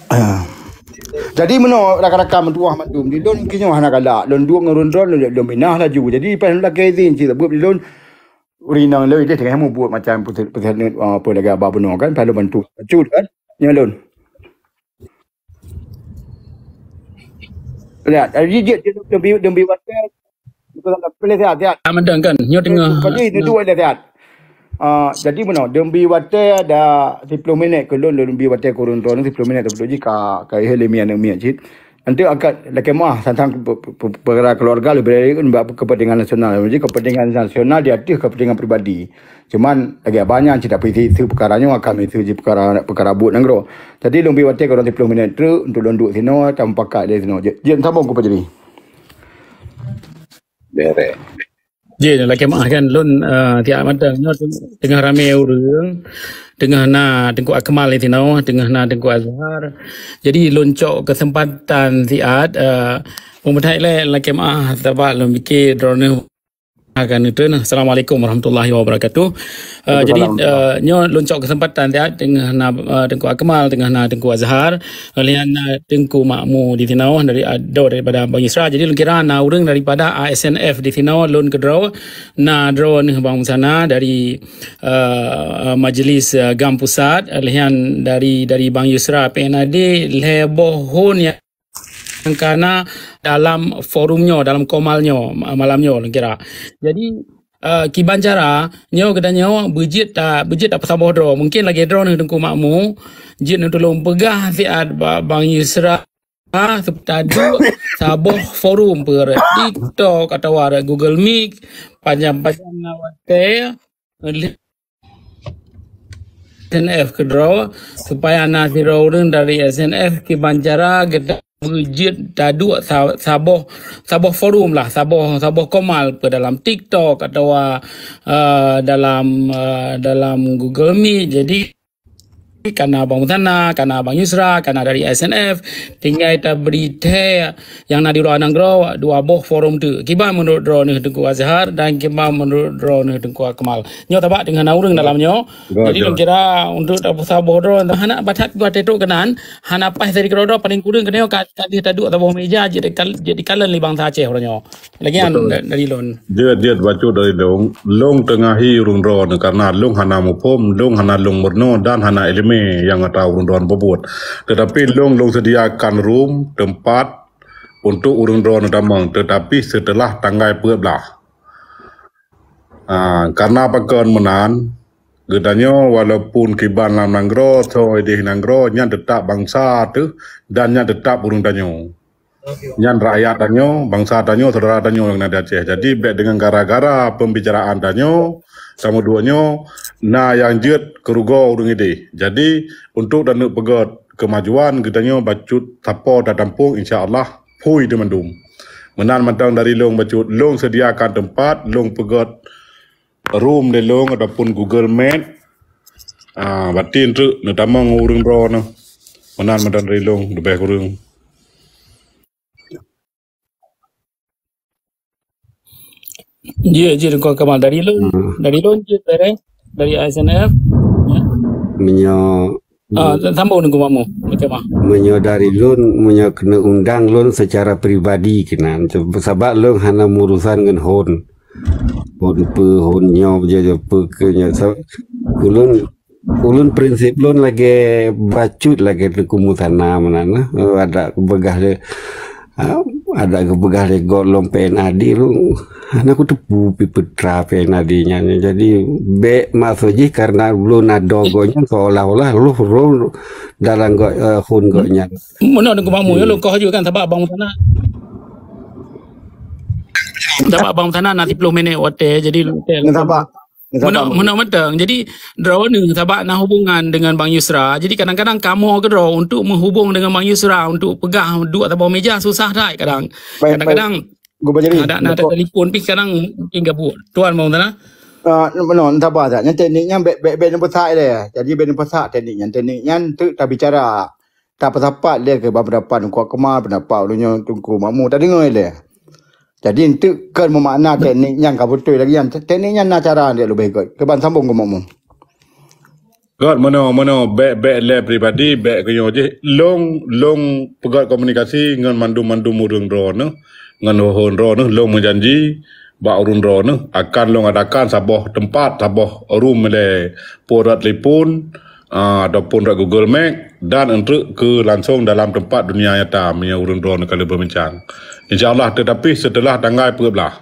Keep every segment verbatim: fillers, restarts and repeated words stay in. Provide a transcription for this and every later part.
Ah. Jadi meunoe rakan-rakan meutuah mandum, di lôn keunoe hana galak, lôn duek ngon ureueng droeneuh, lôn, lôn minah laju. Jadi pas lôn lakèe izin cit, sabab di lôn ureueng inong lôn ideh tengah mubuet macam peusa-, peusaneut, ah, apa lagèe haba bunoe kan, pas lôn bantu bacut kan. Nyoe lôn. Lihat, jadi jeuet, jeuet, jeuet, jeuet, jeuet, jeuet, Betul, betul, sihat, sihat. Ah, mantong kan. Nyoe teungoh. Tadi itu dua dah sihat. Ah, jadi meunoe, dum bi watèe ada siploh minèt keu lôn, dum bi watèe keu ureueng droeneuh siploh minèt, siploh ji ka, ka ihe lé miet aneuk miet cit. Nanti akan lakèe meuah tentang pe-, pe-, pe-, perkara keluarga leubeh baik bak kepentingan nasional. Jadi kepentingan nasional di ateueh kepentingan pribadi. Cuman lagèe abang nyan cit, tapi isu perkara nyoe akan isu ji perkara, perkara buet nanggroe. Jadi dum bi watèe keu ureueng siploh minèt treuk untuk lôn duek sinoe, tamupakat lé sinoe. Jeuet, jeuet sambung keu Pak Juri. Bereh. Ji, lakèe meuah kan, lôn, eh, siat mantong nyoe teungoh ramè ureueng, teungoh na Teungku Akmal di sinoe, teungoh na Teungku Azhar. Jadi lôn cok keuseumpatan siat, eh, peumeutai lé lakèe meuah sabab lôn pike droeneuh akan neutreun. Assalamualaikum warahmatullahi wabarakatuh. Eh, jadi, Waalaikumsalam. Eh, nyoe lôn cok keuseumpatan siat teungoh na, eh, Teungku Akmal, teungoh na Teungku Azhar. Lheuh nyan na Teungku Makmu di sinoe dari, ah, droe daripada Bang Yusra. Jadi lôn kira na ureueng daripada A S N F di sinoe lôn keudroe. Na droeneuh Bang Musana dari, eh, Majlis, eh, GAM Pusat. Lheuh nyan dari, dari Bang Yusra P N A D, lhèe boh hon nyang kana dalam forum nyoe, dalam komal nyoe, ma-, malam nyoe lôn kira. Jadi, eh, kiban cara nyoe geutanyoe beujeuet ta-, beujeuet tapeusaboh droe. Mungkin lagèe droeneuh Teungku Makmu, jeuet neutulông peugah siat bak Bang Yusra, ah, taduek saboh forum peue, TikTok atawa Google Meet, pajan-pajan na watèe, eh, S N F keudroe, supaya na sidroe ureueng dari S N F kiban cara geutanyoe beujeuet taduek sa-, saboh, saboh forum lah, saboh, saboh komal peue dalam TikTok atawa, eh, dalam, eh, dalam Google Meet. Jadi, kana Bang Musana, kana Bang Yusra, kana dari S N F, tinggai tabri thèe nyang na di luwa nanggroe, dua boh forum tu. Kiban meunurot droeneuh Teungku Azhar dan kiban meunurot droeneuh Teungku Akmal. Nyoe sabab teungoh na ureueng dalam nyoe. Betul. Jadi lôn kira untuk tapeusaboh droe, hana batat buat tetrok keunan, hana paih dari keudroe, paling kureueng keunoe ka, ka deuh taduek saboh meja jeuet dikal-, jeuet dikalon lé bansa Aceh uroe nyoe. Lagèe nyan. Betul. Da-, dari lôn. Jeuet, jeuet bacut dari lôn. Lôn teungahi ureueng droeneuh karena lôn hana muphom, lôn hana lôn meurunoe dan hana ileumèe nyang ata ureueng droeneuh peubuet. Tetapi lôn, lôn sediakan room, teumpat untuk ureueng droeneuh tamong, tetapi seuteulah tanggai peuet blah. Ah, karena pakon meunan, geutanyoe walaupun kiban lam nanggroe, soe ideh nanggroe, nyan teutap bansa teuh dan nyan teutap ureueng tanyoe. Nyan rakyat tanyoe, bansa tanyoe, syedara tanyoe nyang na di Aceh. Jadi, bèk deungon gara-gara pembicaraan tanyoe, kamoe duek nyoe, na nyang jeuet keurugoe ureueng ideh. Jadi, untuk taneuk peugöt kemajuan geutanyoe bacut sapo tatampông, insya Allah, phui teumandum. Meunan mantong dari lôn bacut, lôn sediakan teumpat, lôn peugöt room di lôn ataupun Google Meet. Ah, batin treuk neutamong ngon ureueng droeneuh. Meunan mantong dari lôn leubeh kureueng. Jeuet, jeuet, Teungku Kamal. Dari lôn, hmm, dari lôn jeuet beureh, dari A S N F. Ya. Meunyoe, ah, sambung Teungku Makmu, macam mana? Meunyoe dari lôn, meunyoe keuneuk undang lôn secara pribadi keunan. Sabab lôn hana meurusan ngon hon. Hon peue, hon nyoe, je, je peue keu nyoe. Sa-, ulôn Ulôn prinsip lôn lagèe bacut lagèe Teungku Musana meunan lah. Adak geupeugah lé, ah, adak geupeugah lé gob lom P N A D lôn hana kuteupeue pi peue teuma P N A D nyan. Jadi bèk maksud jih karena lôn adoe gob nyan seolah-olah lôn roh dalam gob, eh, hon gob nyan. Meunan Teungku Makmu, ya, lôn koh ju kan sabab Bang Musana. Sabab Bang Musana na siploh minit watèe, jadi lôn, sabab Meunoe, meunoe mantong. Jadi, droeneuh sabab na hubungan dengan Bang Yusra. Jadi, kadang-kadang kamoe keudroe untuk meuhubong dengan Bang Yusra, untuk peugah duek saboh meja susah that kadang. Baik, kadang-kadang baik. Gubernur, ada, ada telepon pih kadang mungkin gabuk. Tuan mau tanya? Ah, meunoe, sabar saja. Nyan teknik nyan bèk, bèk, bèk neupeusah lé. Jadi, bèk neupeusah teknik nyan. Teknik nyan tu tabicara. Tapeusapat lé keu pendapat Teungku Akmal, pendapat ulôn nyoe Teungku Makmu, tadeungoe lé. Jadi, enteuk kon meumakna teknik nyan ka beutôi lagèe nyan. Teknik nyan na cara dia leubeh göt. Keuban sambung Teungku Makmu. Göt meunoe, meunoe, bèk, bèk lé pribadi, bèk keunyoe jih. Lôn, lôn peugöt komunikasi ngon mandum-mandum ureueng droeneuh, ngon ho-ho droeneuh, lôn meujanji bak ureueng droeneuh akan lôn adakan saboh teumpat, saboh room lé, po rot telepon, ah, ataupun rot Google Meet, dan eunteuk keu langsong dalam teumpat dunia nyata meunyoe ureueng droeneuh ka lheueh beubincang. Insya Allah, teutapi seuteulah tanggai peuet blah.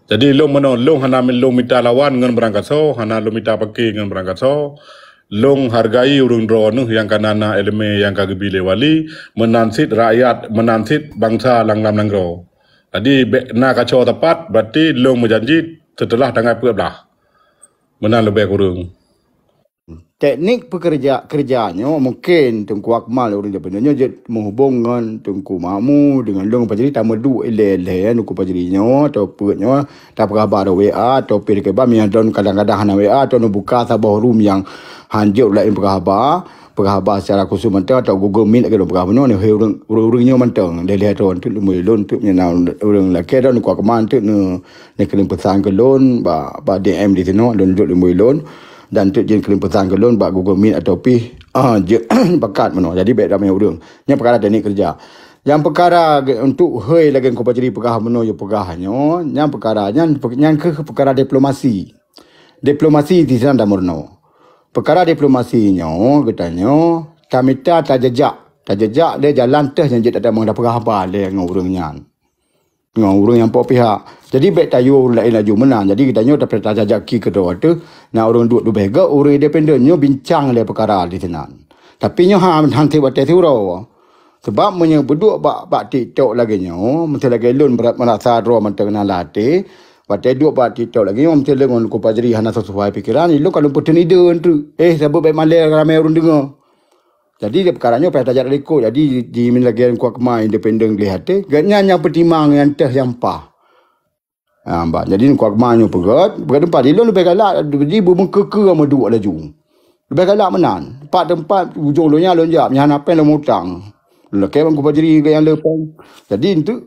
Jadi lôn meunoe, lôn hana mi-, lôn mita lawan ngon beurangkasoe, hana lôn mita paké ngon beurangkasoe. Lôn hargai ureueng droeneuh nyang ka na, na ileumèe nyang ka geubi lé wali, meunan cit rakyat, meunan cit bansa lam, lam nanggroe. Jadi bèk na kaco tapat, berarti lôn meujanji seuteulah tanggai peuet blah. Meunan leubeh kureueng. Teknik peukeureuja, keureuja nyoe mungken Teungku Akmal ureueng independen nyoe jeuet meuhubong ngon Teungku Mahmud, deungon lôn Fajri tameuduek ilèe-ilèe, Teungku Fajri nyoe atau peuet nyoe tapeugah bak W A atau pih dikeu bak meunyo lôn kadang-kadang hana W A atau neubuka saboh room nyang hanjeuet laén peugah haba, peugah haba secara khusus mantong atau Google Meet lagèe lôn peugah bunoe, neuhôi ureueng, ureueng-ureueng nyoe mantong. Lheuh-lheuh droe eunteuk lôn, lôn eunteuk meunyo na ureueng lakèe droe Teungku Akmal eunteuk neu-, neukirém peusan keu lôn bak, bak D M di sinoe, lôn duek lôn bui lôn. Dan eunteuk jikirém peusan keu lôn bak Google Meet atau pih, ah, jeuet pakat meunoe. Jadi bèk ramè ureueng. Nyan peukara teknik keureuja. Nyang peukara ge-, untuk hôi lagèe Teungku Fajri peugah meunoe, yue peugah nyoe, nyang peukara nyan, nyan kheueh peukara diplomasi. Diplomasi di sinan tameurunoe. Peukara diplomasi nyoe, geutanyoe tamita tajajak, tajajak lé jalan teuh nyang jeuet tatamong tapeugah haba lé ngon ureueng nyan. Ngon ureueng nyang po pihak. Jadi bèk tayue ureueng laén laju meunan. Jadi geutanyoe tapeurintah tajak ki keudroe teuh, na ureueng duek leubeh gèt, ureueng independen nyoe bincang lé peukara di sinan. Tapi nyoe ha-, han sép watèe siuroe. Sebab meunyoe beuduek bak, bak TikTok lagèe nyoe, meusé lagèe lôn berat meurasa droe mantong na lam até, watèe duek bak TikTok lagèe nyoe, meusé lôn ngon Teungku Fajri hana sisuai pikeran, lôn ka lôn peuteun ide eunteuk. Eh, saboh bèk malèe ramè ureueng deungö. Jadi, di peukara nyoe payah tajak likot. Jadi, di, di lagèe Teungku Akmal independen gleh até, gobnyan nyang peutimang nyang teuh nyang paih. Ha, bah. Jadi, Teungku Akmal nyoe peugöt, peugöt teumpat. Di lôn leubeh galak, jadi beumeukeue-keue meuduek laju. Leubeh galak meunan. Pat teumpat, ujong lôn nyan lôn jak, nyan hana péng lôn mutang. Lôn lakèe bak Teungku Fajri nyang le péng. Jadi, eunteuk,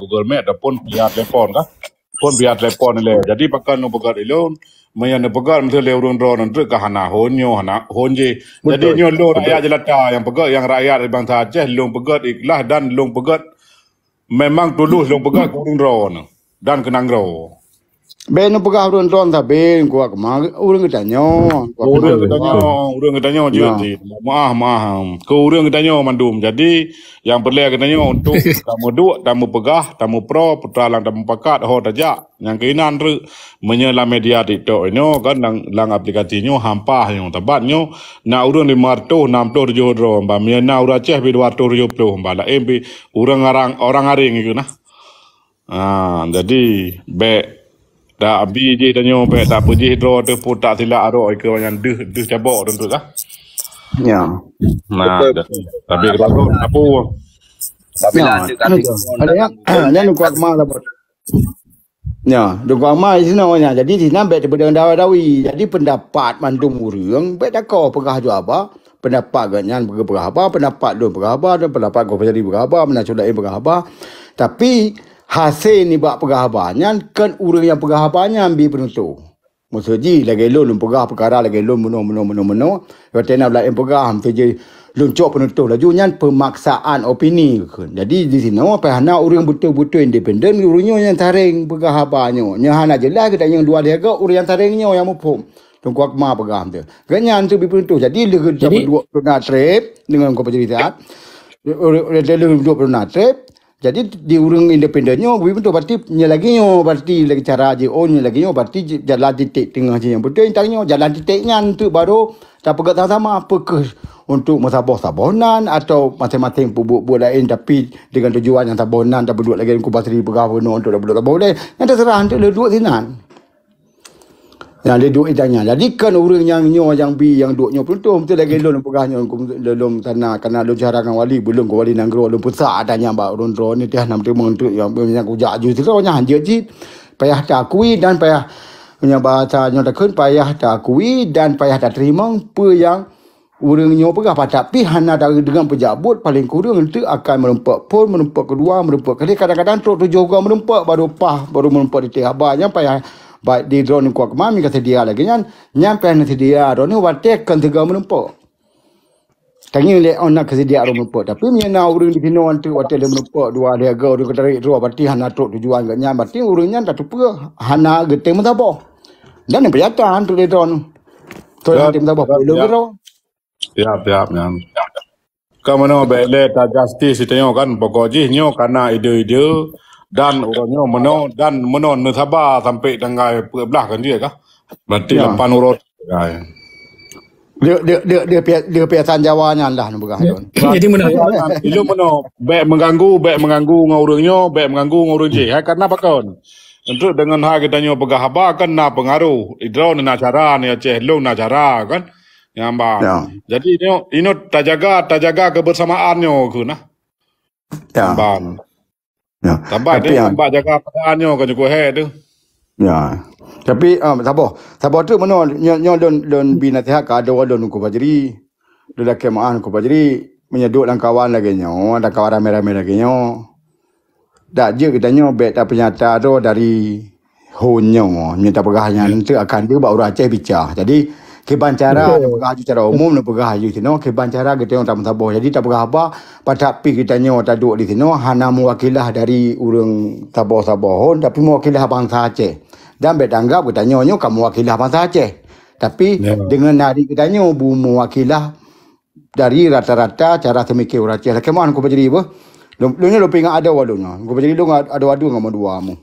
Google Meet ataupun via telepon kah? Pun via telepon ilèe. Jadi pakon neupeugöt ilôn, meunyo neupeugöt meusé lé ureueng droeneuh treuk ka hana hon nyoe, hana hon jih. Jadi nyoe lôn rakyat jelata nyang peugöt, nyang rakyat bansa Aceh lôn peugöt ikhlas dan lôn peugöt memang tulus lôn peugöt keu ureueng droeneuh dan keu nanggroe. Bèk neupeugah ureueng droeneuh sabé, kuat keumah ureueng geutanyoe. Ureueng geutanyoe, ureueng geutanyoe jeuet cit. Maah, maah. Keu ureueng geutanyoe mandum. Jadi, nyang peureulèe geutanyoe untuk tameuduek, tameupeugah, tameuproe, putra lam tameupakat, ho tajak. Nyang keuinan treuk, meunyoe lam media TikTok nyoe kan, lam, lam aplikasi nyoe, hampa nyoe, tabat nyoe, na ureueng lima ratus enam puluh tujoh droe, bah meunyoe na ureueng Aceh pih dua ratus tujoh puluh, bah laén pih ureueng arang, orang aréng ikeu nah. Ha, jadi, bèk tak abi jih tanyoe, bèk tak peujih droe teuh pun tak silak arok ikeu nyan deuh, deuh cabok teuntut lah. Ya. Nah, tapi ketakut apa? Tapi ya, ada ya, ada yang kuat kemana pun. Ya, dukung amal di sini orang. Jadi di sana bèk teubeudeung dawa-dawi. Jadi pendapat mandum ureueng bèk takoh peugah ju haba. Pendapat gobnyan peugah haba, pendapat lôn peugah haba, dan pendapat Gobnyan peugah haba, meunan cit laén peugah haba. Tapi hasé nibak peugah haba nyan kon ureueng nyang peugah haba nyan bi peunutôh. Maksud jih lagèe lôn, lôn peugah peukara lagèe lôn meunoe, meunoe, meunoe, meunoe. Watèe na laén peugah, meusti jih lôn cok peunutôh laju nyan peumaksaan opini kheun. Jadi di sinoe payah na ureueng beutôi-beutôi independen, ureueng nyoe nyang tareng peugah haba nyoe. Nyoe hana jeulaih geutanyoe dua lhèe goe ureueng nyang tareng nyoe nyang muphom. Teungku Akmal peugah tu. Gobnyan tu bi peunutôh. Jadi lheueh geutanyoe dua puluh na trép deungon Teungku Fajri Saad. Lheueh dua puluh na trép. Jadi, di ureueng independen nyoe, bui beutôi berarti nyoe lagèe nyoe, berarti lagèe cara jih, oh, nyoe lagèe nyoe, berarti j-, jalan titik teungoh jih nyang beutôi, tang nyoe jalan titik nyan tu baru tapeugah sama-sama peukeuh untuk meusaboh-saboh nan atau maséng-maséng peubuet-buet laén, tapi dengan tujuan nyang saboh nan, tapeuduek lagèe Teungku Basri peugah bunoe untuk tapeuduek saboh laén. Nyan teuseurah untuk leuduek sinan. Nyang lé duek itanya. Jadi kan ureueng nyang nyoe nyang bi nyang duek nyoe peunutôh, beutôi lagèe lôn peugah nyoe, lôn sana kana lôn syara ngon wali, beulom keu wali nanggroe lôn peusak tanya bak ureueng droe ni tiah nam teumeung tu nyang, nyang kujak aju sidroe nyan hanjeuet cit. Payah taakui dan payah, nyang bahasa nyoe takheun payah taakui dan payah tateurimong peue nyang ureueng nyoe peugah, tapi hana deungon peujak buet, paleng kureueng eunteuk akan meurumpok phôn, meurumpok keudua, meurumpok keudeh, kadang-kadang trok tujoh goe meurumpok, baru paih, baru meurumpok di teuh haba nyan payah, Baik di droeneuh kuat keumami ka seudia lagée nyan, nyan pih na seudia droeneuh watée kon sigoe meunumpok. Tangieng lé ôn na keuseudia droe meunumpok. Tapi meunyoe na ureuëng di sinoe anteuk watée lé meunumpok dua lhée go ureuëng keutarék droe, berarti hana trok tujuan geuh nyan, berarti ureuëng nyan tateupeue hana geutem meusaboh. Dan nyang peuyata anteuk lé droeneuh. Soe nyang tem meusaboh peue lé droe. Siap, siap nyan. Ka meunoe bék lé ta justis tanyoe kan, pokok jih nyoe kana ide-ide dan uroe nyoe meunoe dan meunoe neusaba sampai tanggai peuet blah kan dia kah? Berarti lapan uroe tanggai. Dia dia dia dia pia- dia piasan Jawa nyan lah neupeugah lôn. Jadi meunoe. Ilôn meunoe bék mengganggu, bék mengganggu ngon ureuëng nyoe, bék mengganggu ngon ureuëng jih. Hai karena pakon? Untuk dengan hai geutanyoe peugah haba kan na pengaruh. Idroe na cara ni Aceh, lôn na cara kan. Nyang ban. Jadi nyoe inoe tajaga tajaga kebersamaan nyoe keu nah. Ya. Ban. Ya. Sabai tapi deh, bak jaga perasaan nyoe kan cukup hek tu. Ya. Tapi um, saboh, saboh tu meunoe nyoe lôn lôn bi nasihat ka ada lôn ku Fajri. Lôn lakée meu'ah ku Fajri, meunyoe duek lam kawan lagée nyoe, ada kawan ramé-ramé lagée nyoe. Dak jeuet geutanyoe bék tapeunyata droe dari hon nyoe, meunyoe tapeugah nyan teuh akan deuh bak ureuëng Aceh bica. Jadi kiban cara neupeugah ju cara umum neupeugah ju sinoe, kiban cara geutanyoe tameusaboh. Jadi tapeugah haba patak pi geutanyoe taduek di sinoe hana meuwakilah dari ureuëng saboh-saboh hon, tapi meuwakilah bansa Aceh. Dan bék tanggap geutanyoe nyoe ka meuwakilah bansa Aceh. Tapi deungon nari geutanyoe bu meuwakilah dari rata-rata cara seumike ureuëng Aceh. Lakée meu'ah ku Fajri beuh. Lôn nyoe lôn pingat ada walun nyoe. Ku Fajri lôn ada adu ngon dua mu.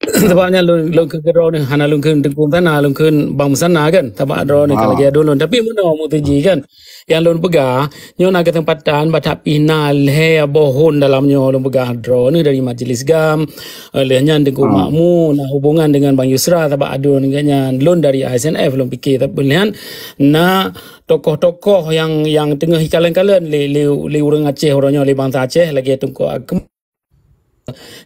Sebab nyan lôn lôn keu droeneuh hana lôn kheun teukum sana, lôn kheun bang sana kan. Sebab droeneuh ka lagée adu lôn. Tapi meunoe meutuji kan. Yang lôn peugah, nyoe na kesempatan bak tapi na lhée boh hon dalam nyoe lôn peugah droeneuh dari Majelis gam. Lheueh nyan Teungku Makmu na hubungan dengan Bang Yusra sebab adu dengan nyan lôn dari I S N F lôn pikir tapi lheueh nyan na tokoh-tokoh yang yang teungoh ikalon-kalon lé lé lé ureuëng Aceh uroe nyoe lé bansa Aceh lagée Teungku Akmal.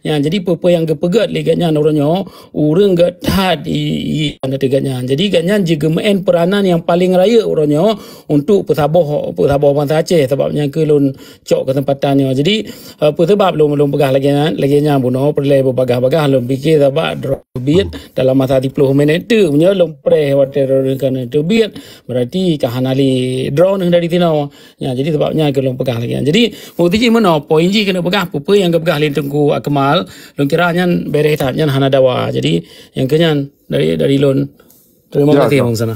Ya, jadi peue-peue yang geupeugét lé gobnyan uroe nyoe ureuëng gét that i i gobnyan. Jadi gobnyan jigeumeu'en peuranan yang paleng rayeuk uroe nyoe untuk peusaboh peusaboh bansa Aceh sabab nyan keuh lôn cok keuseumpatan nyoe. Jadi uh, peue sabab lôn lôn peugah lagée nyan lagée nyan bunoe peureulée beubagah-bagah lôn pikir sabab droe teubiet dalam masa tiplôh minit tu meunyoe lôn preh watée droe keuneuk teubiet berarti ka hana lé droe dari tinoe. Ya, jadi sebab nyan keu lôn peugah lagée nyan. Jadi meuti jih meunoe poin jih keuneuk peugah peue-peue nyang geupeugah lé Teungku Akmal, lôn kira nyan bereh that nyan hana dawa. Jadi nyang keu nyan dari dari lôn terima kasih Bang Sana.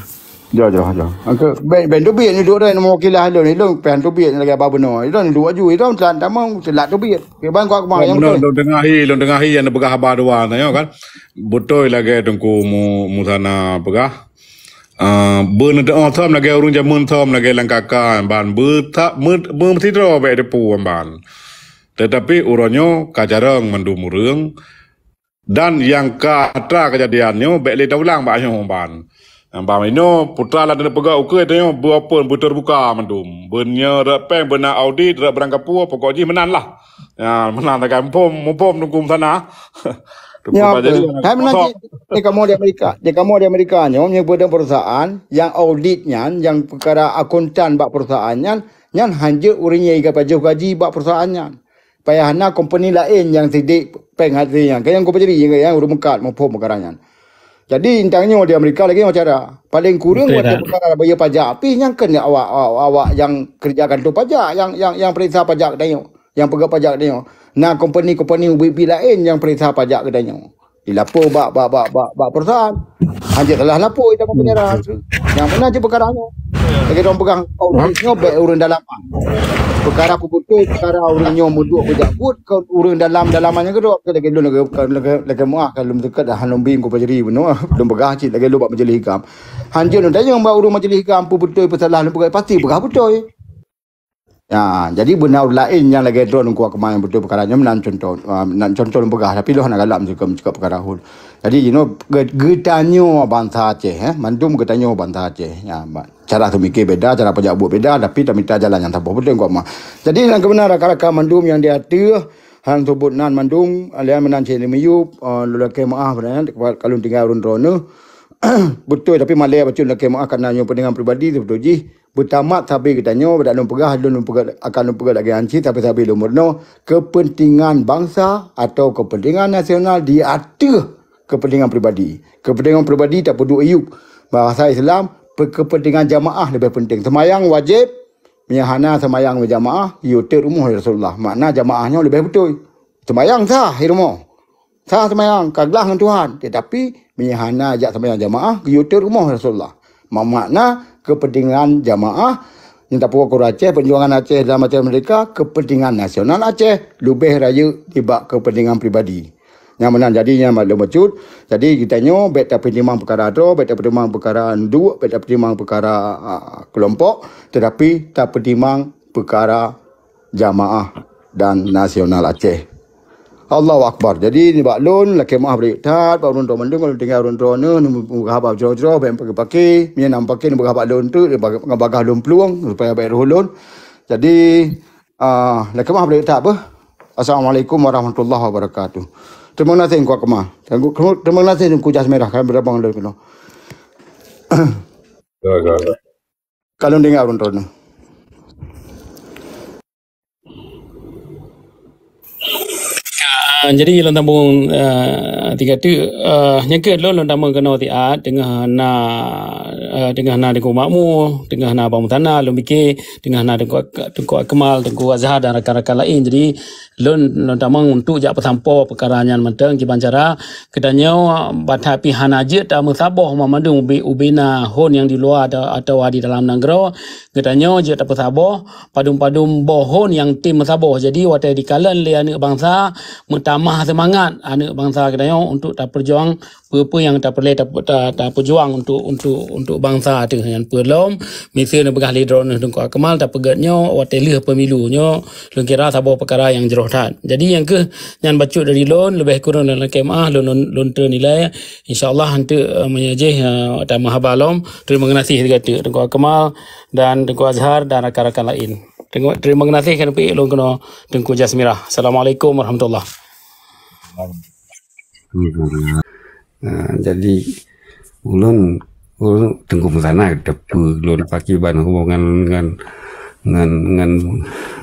Jo jo jo. Angke ben ben teubiet ni dua dah mewakili lôn ni lôn pen teubiet lagée ba bunoe. Lôn dua ju lôn tan tamong telat teubiet. Ke bang kok kemai yang betul. Lôn dengahi lôn dengahi yang peugah haba dua nyoe kan. Beutôi lagée Teungku Mu- Musana peugah. Uh, beuneuteuk thom lagée ureuëng jameun thom lagée langkaka ban beuta meusidroe bék depu ban. Tetapi uroe nyoe ka jarang mandum ureuëng dan nyang ka atra kejadian nyoe bék lé taulang bak nyoe ban. Ban inoe putra lam peugah ukeue tanyoe beupon beuterbuka mandum. Beunyoe rot péng beuna audit rot beurangkapeue pokok jih meunan lah. Ya, meunan tagai muphom muphom Teungku Musana. Teungku Musana jadi. Hai meunan cit di kamoe di Amerika. Di kamoe di Amerika nyoe meunyoe peudong perusahaan yang audit nyan, yang peukara akuntan bak perusahaan nyan, nyan hanjeuet ureuëng nyang pajoh gaji bak perusahaan nyan. Payah hana kompeni laén nyang sidek péng hati nyan. Kayang kompeni nyang ureuëng meukat muphom peukara nyan. Jadi intang nyoe di Amerika lagée nyoe cara. Paling kureueng watée peukara bayar pajak pih nyang keuneuk awak awak awak nyang keureuja kantor pajak nyang nyang nyang peuriksa pajak geutanyoe, nyang peugét pajak geutanyoe. Na kompeni-kompeni ubit-ubit laén nyang peuriksa pajak geutanyoe. Dilapo bak bak bak bak bak perusahaan. Hanjeuet salah lapor ita penjara. Nyang beuna cit peukara nyoe. Lagée dong peugah nyoe bék ureuëng dalam. Peukara peubeutôi peukara ureuëng nyoe meuduek beujak buet keu ureuëng dalam dalam nyang keudok lagée lôn lagée lagée meuah ka lôn teukat dah lôn bingkong pajeri bunoe lôn peugah cit lagée lôn bak majlis hikam. Hanjeuet lôn tanyong bak ureuëng majlis hikam peubeutôi peusalah lôn peugah pasti peugah beutôi. Ya, jadi beuna ureuëng laén nyang lagée droe kuat keumai beutôi peukara nyoe nan contoh nan contoh lôn peugah tapi lôn hana galak meuseukeum cakap peukara hul. Jadi you know geutanyoe bansa Aceh eh mandum geutanyoe bansa Aceh. Ya, cara seumike beda, cara pajak buet beda, tapi tamita jalan nyang saboh beutôi kok mah. Jadi nyang keubeuna rakan-rakan mandum nyang di ateueh han sebut nan mandum alian meunan cit miyup uh, lulakée maaf beuna ka lôn tinggai ureuëng droeneuh. Beutôi tapi malée bacut lakée maaf karena nyoe peundengan pribadi beutôi jih beutamat sabe geutanyoe bak lôn peugah lôn peugah akan lôn peugah lagée hanci sabe-sabe lôn meurunoe kepentingan bangsa atau kepentingan nasional di ateueh kepentingan pribadi. Kepentingan pribadi tapeuduek iyup. Bahasa Islam, pe-, kepentingan jamaah leubeh penting. Seumayang wajéb, meunyo hana seumayang beujamaah, geuyue teut rumoh lé Rasulullah. Makna jamaah nyoe leubeh beutôi. Seumayang sah di rumoh. Sah seumayang, ka glah ngon Tuhan. Tetapi, meunyo hana jak seumayang jamaah, geuyue teut rumoh lé Rasulullah. Ma-, makna kepentingan jamaah, nyang tapeubuet keu Aceh, perjuangan Aceh dalam Aceh Merdeka, kepentingan nasional Aceh leubeh rayeuk nibak kepentingan pribadi. Nyang meunan jadi nyang maklum bacut. Jadi geutanyoe bék tapeutimang peukara droe, bék tapeutimang peukara duek, bék tapeutimang peukara, ah, kelompok, tetapi tapeutimang peukara jamaah dan nasional Aceh. Allahu Akbar. Jadi nibak lôn lakée meuah bri that bak ureuëng droe mandum, kalau tinggai ureuëng droe neuh, neupeugah haba jroh-jroh, bék pake-pake, meunyo na pake neupeugah bak lôn teuk, bag-, bagah lôn plueng supaya bék roh lôn. Jadi, ah, lakée meuah bri that beuh. Assalamualaikum warahmatullahi wabarakatuh. Terima kasih Teungku Akmal. Terima kasih Teungku Jas Merah, kami berabang lôn keunoe. Kalau dengar ureuëng droe neuh. Ah, jadi lôn sambung, ah, tiga tu, ah, nyang keu lôn, lôn tamong keunoe siat, teungoh na, ah, teungoh na Teungku Makmu, teungoh na Abang Mutana, lôn pike teungoh na Teungku, Teungku Akmal, Teungku Azhar dan rakan-rakan laén. Jadi lôn, lôn tamong untuk jak peusampoe peukara nyan mantong kiban cara geutanyoe, bah that pih hana jeuet tameusaboh mandum ubé-, ubé na hon nyang di luwa atau, atawa di dalam nanggroe, geutanyoe jeuet tapeusaboh padum-padum boh hon nyang tem meusaboh. Jadi watée dikalon lé aneuëk bansa, meutamah seumangat aneuëk bansa geutanyoe untuk tapeujuang peue-peue nyang tapeureulée tape-, ta-, tapeujuang untuk, untuk, untuk bansa teuh. Nyan peue lom, miseue neupeugah lé droeneuh Teungku Akmal, tapeugét nyoe watée lheueh pemilu nyoe, lôn kira saboh peukara nyang jroh that. Jadi nyang keuh nyan bacut dari lôn, leubeh kureueng lôn lakée meuah, lôn, lôn, lôn teunilai. Insya Allah, hanteuk, eh, meunyoe jih, eh, tameuhaba lom. Terima kasih sigoe teuk Teungku Akmal dan Teungku Azhar dan rakan-rakan laén. Terima, terima kasih keuneuk peuék lôn keunoe Teungku Jas Merah. Assalamualaikum warahmatullahi. Ah, jadi ulôn, ulôn Teungku Muzana teupeu lôn pakriban hubungan ngon, ngon, ngon,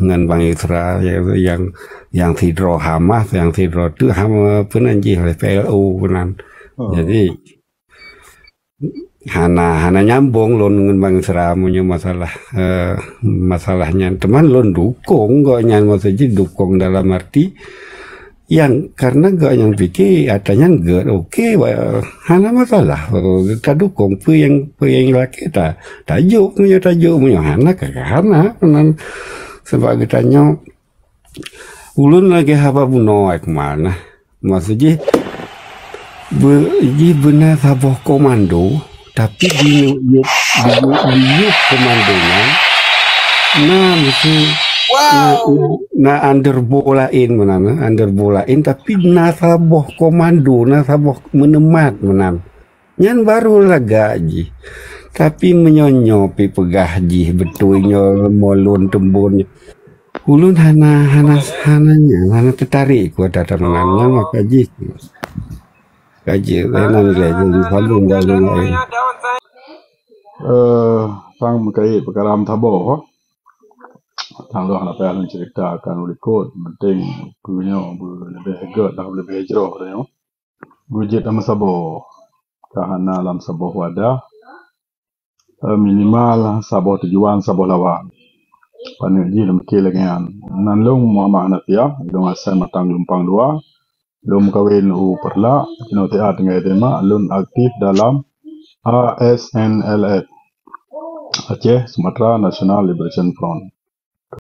ngon Bang Yusra, ya, nyang, nyang sidroe Hamas, nyang sidroe tu Ham-, apa nan jih, P L O apa nan. Oh. Jadi, hana, hana nyambung lôn ngon Bang Yusra meunyoe masalah, eh, masalah nyan. Teuma lôn dukung gobnyan, maksud jih dukung dalam arti nyang karena gobnyan pike atra nyan gét, oke, ba-, hana masalah. Tadukung peue nyang, peue nyang lakée ta-, tajok meunyoe tajok, meunyoe hana ka hana. Meunan, sebab geutanyoe Ulôn lagée haba bunoe Akmal nah. Maksud jih, be-, jih beuna saboh komando, tapi di, di, di, di komando nyan na meusti na, na, na underbo laén meunan, underbo laén, tapi na saboh komando, na saboh meuneumat meunan. Nyan baru lagak jih. Tapi meunyoe nyoe pi peugah jih beutôi nyoe mo lôn teumbon nyoe. Ulôn hana, hana, hana nyan, hana teutarek ku ata meunan nyan maka jih. Kaji lain lagée jadi sambung dan lain-lain. Eh, tang meukaét peukara meusaboh. Tang lôn hana payah lôn cerita akan ulikot, penting peue nyoe beu leubeh gét dan leubeh jroh nyoe. Beujeuet lam saboh, ka hana lam saboh wadah, eh, minimal saboh tujuan, saboh lawan. Paneuk jih lam kiri lagée nyan. Nan lôn Muhammad Hanafiah, lôn asai Matang Lumpang Dua, lôn meukawen u Peureulak, jinoe tinggai Demak, lôn aktif dalam A S N L F, Aceh Sumatra National Liberation Front.